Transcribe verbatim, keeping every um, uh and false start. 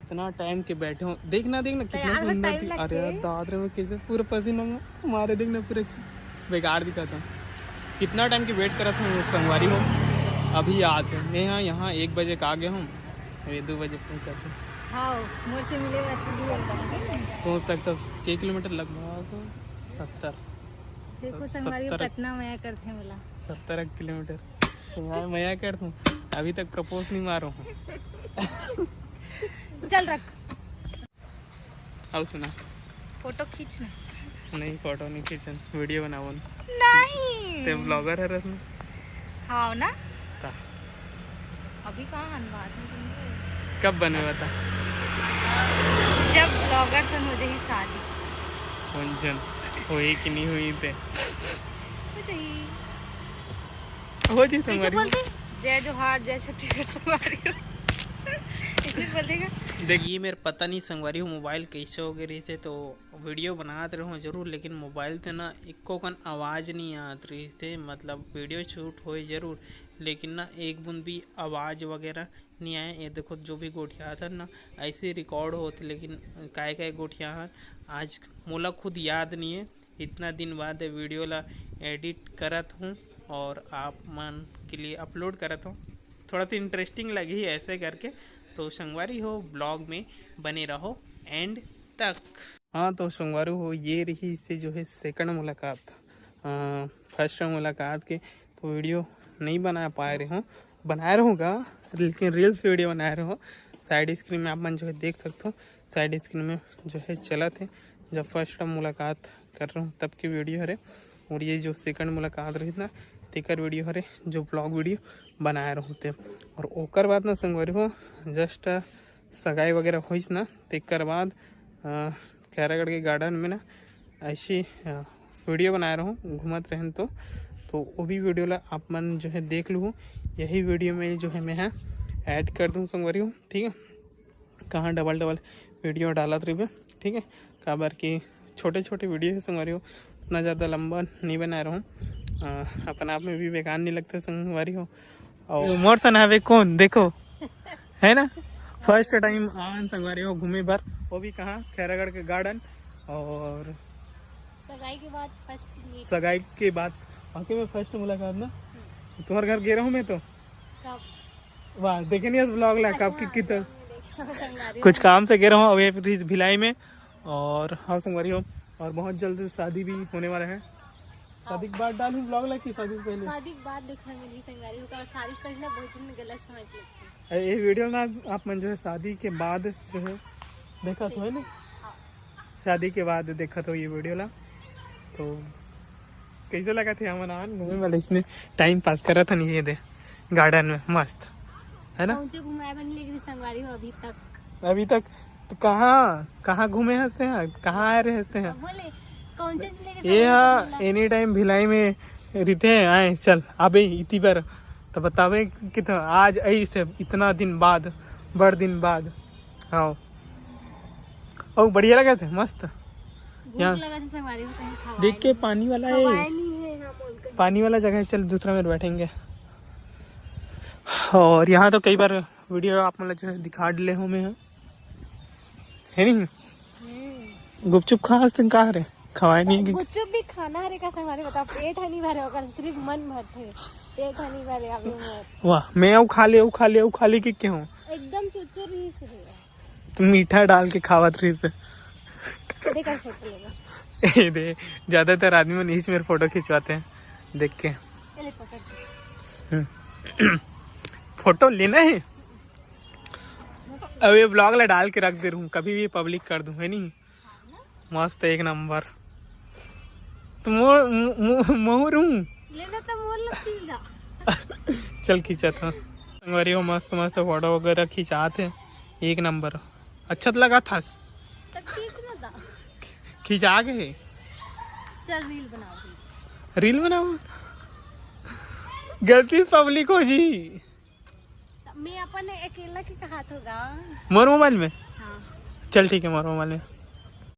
इतना टाइम के बैठे हो, देखना, देखना कितना सुंदर थी। अरे यार, दाद रे, मैं कैसे पूरा पसीना में मारे, देखना पूरा बेकार दिखा था। कितना टाइम के वेट करा था संगवारी हो, अभी आते हैं। हाँ, यहाँ एक बजे का आ गए हम, अभी दो बजे पहुँचा थे। हाँ, मोर से मिले हुए तो दो बजे। पहुँच सकता, छः किलोमीटर लगभग, सत्तर। देखो संगवारी हो, सत्तर। कितना मया करते हैं बोला। सत्तर किलोमीटर। मैं मया करता हूँ, अभी तक प्रपोज नहीं मारो हूँ। चल रख। आओ सुना। फोटो खींचना। नहीं, फोटो नहीं खींचन, वीडियो बनावन। नहीं। ते ब्लॉगर है रत्न। हाँ ना। ता। अभी कहाँ अनबार है तुमको? कब बने बता? जब ब्लॉगर से हो जाही शादी। कौन जन होई कि नहीं होई ते? हो जाही। हो जी कैसे तुम्हारी। बोलते? जय जोहार, जय छत्तीसगढ़ संगवारी हो। इसलिए बोल देगा। देख, ये मेरे पता नहीं संगवारी हो, मोबाइल कैसे हो गए रही थे, तो वीडियो बनात रहूँ जरूर, लेकिन मोबाइल से ना एको कन आवाज़ नहीं आत रही थे। मतलब वीडियो शूट होए जरूर, लेकिन ना एक बूंद भी आवाज़ वगैरह नहीं आए। ये देखो, जो भी गोठिया था ना, ऐसे रिकॉर्ड होते, लेकिन काय काय गोठिया हन, आज मोला खुद याद नहीं है। इतना दिन बाद वीडियो ला एडिट करत हूँ और आप मन के लिए अपलोड करत हूँ। थोड़ा सा इंटरेस्टिंग लगी ऐसे करके, तो संगवारी हो, ब्लॉग में बने रहो एंड तक। हाँ, तो संगवारी हो, ये रही से जो है सेकंड मुलाकात, फर्स्ट मुलाकात के तो वीडियो नहीं बना पाए रहे हूँ, बनाए रहूँगा, लेकिन रील्स वीडियो बनाए रहो। साइड स्क्रीन में आप मन जो है देख सकते हो, साइड स्क्रीन में जो है चलत है, जब फर्स्ट टाइम मुलाकात कर रहे हो तब की वीडियो हरे। और ये जो सेकंड मुलाकात रही ना, तेकर वीडियो हरे, जो ब्लॉग वीडियो बनाए रहूँ ते। और ओकर बाद ना संगवारी हो, जस्ट सगाई वगैरह होइस ना, तेकर बाद अ, खैरागढ़ के गार्डन में ना ऐसी अ, वीडियो बनाए रहूँ, घूमत रहन तो, तो वो भी वीडियो ला आप मन जो है देख लूँ। यही वीडियो में जो है मैं है ऐड कर दूँ संगवारी हो, ठीक है। कहाँ डबल डबल वीडियो डालत रहिबे, ठीक है, काबर कि छोटे छोटे वीडियो है संगवारी हो, उतना ज़्यादा लंबा नहीं बनाए रहूँ। अ, अपन आप में भी बेकार नहीं लगता संगवारी हो। और मोर सन हवे कौन, देखो, है ना, फर्स्ट टाइम आन संगवारी हो घूमे बर, वो भी कहाँ, खैरागढ़ के गार्डन। और सगाई के बाद फर्स्ट मीट। सगाई के बाद वाकई में फर्स्ट मुलाकात ना। तुम्हारे घर गे रहूँ मैं तो। कब? वाह, देखे नहीं इस ब्लॉग ला, कब की, अच्छा, कितना। देखो, संगवारी कुछ हो। काम से गे रहूँ अभी भिलाई में। और हाँ संगवारी हो, और बहुत जल्द शादी भी होने वाला है। शादी के बाद डालूँ ब्लॉग ला कि शादी से पहले? शादी के बाद देखने मिली संगवारी हो, और शादी से पहले ना बहुत जन गलत समझ लेते हैं। अरे, ये वीडियो ना आप मन जो है शादी के बाद जो है देखा तो है ना, हाँ। शादी के बाद देखा तो ये वीडियो ला। तो कैसे लगा थे हमन आन घूमे वाले, इसने टाइम पास करा था नहीं ये दे गार्डन में मस्त, है ना? कौन से घुमाए बन ले गई संगवारी हो अभी तक? अभी तक तो कहाँ कहाँ घूमे हंसते हैं, कहाँ आए रहे हंसते हैं? बोले कौन से ले गई ये संगवारी हाँ, हो? एनी टाइम भिलाई में रहते हैं, आए चल अबे इतनी बार तो बतावे कि तो आज ऐसे इतना दिन बाद, बड़ दिन बाद। हाँ, और बढ़िया लगा थे, मस्त। भूख यहाँ लगा था संगवारी हो, कहीं खवाए देख के नहीं। पानी वाला है, खवाए नहीं है यहाँ बोल के। पानी वाला जगह है, चल दूसरा में बैठेंगे। और यहाँ तो कई बार वीडियो आप मतलब जो है दिखा डले हो मैं, है नहीं? हम्म। गुपचुप खा आज तुम कहा रे, खवाए नहीं है कि गुपचुप भी खाना हरे का संगवारी, बता, पेट ह नहीं भरे ओकर, सिर्फ मन भरथे, पेट ह नहीं भरे अभी मोर। वाह, मैं अउ खा ले, अउ खा ले, अउ खा ले कि क्या हूँ? एकदम चुचुर ही से है। तो मीठा डाल के खावत रही से। देख, फोटो लेगा। ये दे, ज्यादातर आदमी मन इस मेरे फोटो खिंचवाते हैं देख के। ये ले, पकड़। हम्म। फोटो लेना है। अब ये ब्लॉग ला डाल के रख दे रहूँ, कभी भी पब्लिक कर दूँ, है नहीं? मस्त, एक नंबर। तो मोर मु- मु- मोर हूँ। लेना तो मोर लगती ना। चल खींचा था संगवारी हो, मस्त मस्त फोटो वगैरह खिंचाते हैं, एक नंबर। अच्छा तो लगा था, तो खींच ना था। खिंचा के है। चल रील बनाओ, रील। रील बनाओ। गलती से पब्लिक हो जी। मैं अपन अकेला के कहा था गा। मोर मोबाइल में? हाँ। चल ठीक है, मोर मोबाइल में।